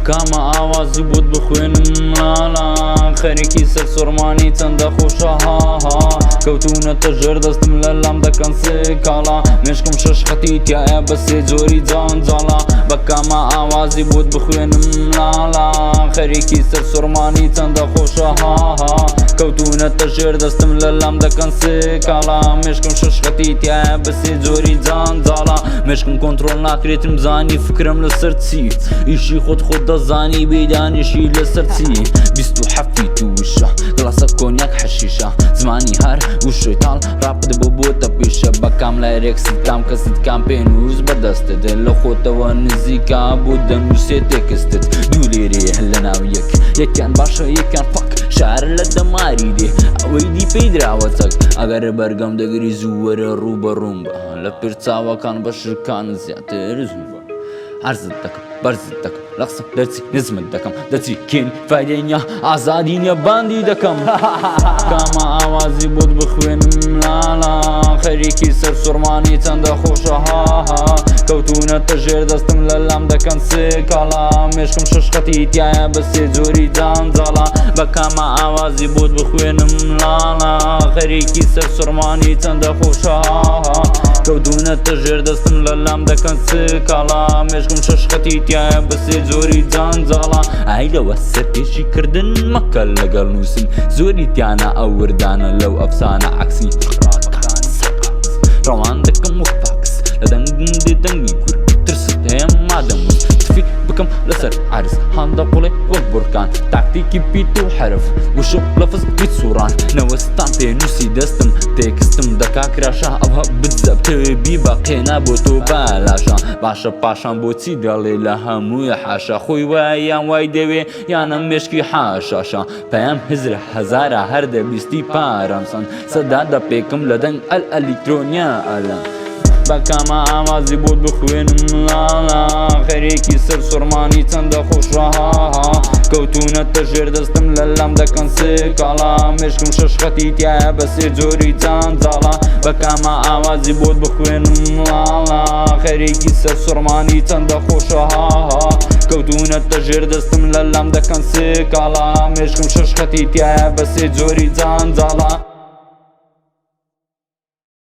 کامە ئاوازی بۆت بخوێنم لالا خەریکی سەر سوڕمانی چەندە خۆشە هاها کەوتونەتە ژێر دەستم لە لام دەکەن سکاڵا مێشکم شەش خەتی تایە بە سێ جۆری جانجاڵا بە کامە ئاوازی بۆت بخوێنم لالا خەریکی سەر سوڕمانی چەندە خۆشە هاها کەوتونەتە ژێر دەستم لە لام دەکەن سکاڵا مێشکم شەش خەتی تایە بە سێ جۆری جانجاڵا مێشکم کۆنترۆڵ ناکرێتم زانی فکرم لەسەر چی ئیشی خۆت خۆت دەزانی بێدانیشی لەسەر چی 27 تووشە گڵاسە کۆنیاک حەشیشە زمانی هەر وشەی تاڵ ڕاپت بۆ بۆتە پیشە بە کام لایرێک ستام کەست کام پێنووس بەدەستت لە خۆتەوە نزیکە بۆ دەنووسێ تێکستت دوو لێرەیە هەر لە ناو یەک یەکیان باشە یەکیان فەک شار لە دەماری دێ ئەوەی دی پێی دراوە چەک ئەگەر بەرگەم دەگری زوو وەرە ڕوو بە ڕووم بە لە پرچاوەکان بە شکان زیاتر زوو بە عەرزت دەکەم بەرزت دەکەم لە قسەم دەرچی نزمت دەکەم دەچی کێن فایدەی نیە ئازادی نیە باندی دەکەم کامە ئاوازی بۆت بخوێنم لالا خەریکی سەر سوڕمانی چەندە خۆشە هاها کەوتونەتە ژێر دەستم لە لام دەکەن سکاڵا مێشکم شەش خەتی تایە بە سێ جۆری جانجاڵا بە کامە ئاوازی بۆت بخوێنم لالا خەریکی سەر سوڕمانی چەندە خۆشە هاها کەوتونەتە ژێر دەستم لە لام دەکەن سکاڵا مێشکم شەش خەتی تایە بە سێ جۆری جانجاڵا ئای لەوە سەرپێشی کردن مەکە لەگەڵ نووسن زۆری تیانە ئەو وردانە لەو ئەفسانە عەکسی ڕەوان دەکەم وەک فاکس لە دەنگم دێ دەنگی کورد ترست هەیە مادەم تفی بکەم لەسەر عەرز هاندە قوڵێ وەک بورکان تاکتیکی پیت و حەرف وشە و لەفز هیچ سوڕان نەوەستان پێنووسی دەستم تێکستم دەکا کراشە ئەوه بدزە بتەوێ بیبە قێنا بۆ تۆ بالاشە باشە پاشان بۆچی دەڵێ لە هەمووی حاشا خۆی وایە یان وای دەوێ یانم مێشکی حاشاشە پەیام هزرە هەزارە هەر دەبیستی پارەم سەند سەدا دەپێکم لە دەنگ ئەل ئەلیکترۆنیا ئەلەم بە کامە ئاوازی بۆت بخوێنم لالا خەریکی سەر سوڕمانی چەندە خۆشە هاها کەوتونەتە ژێر دەستم لە لام دەکەن سکاڵا مێشکم شەش خەتی تایە بە سێ جۆری جانجاڵا بە کامە ئاوازی بۆت بخوێنم لالا خەریکی سەر سوڕمانی چەندە خۆشە هاها کەوتونەتە ژێر دەستم لە لام دەکەن سکاڵا مێشکم شەش خەتی تایە بە سێ جۆری جانجاڵا.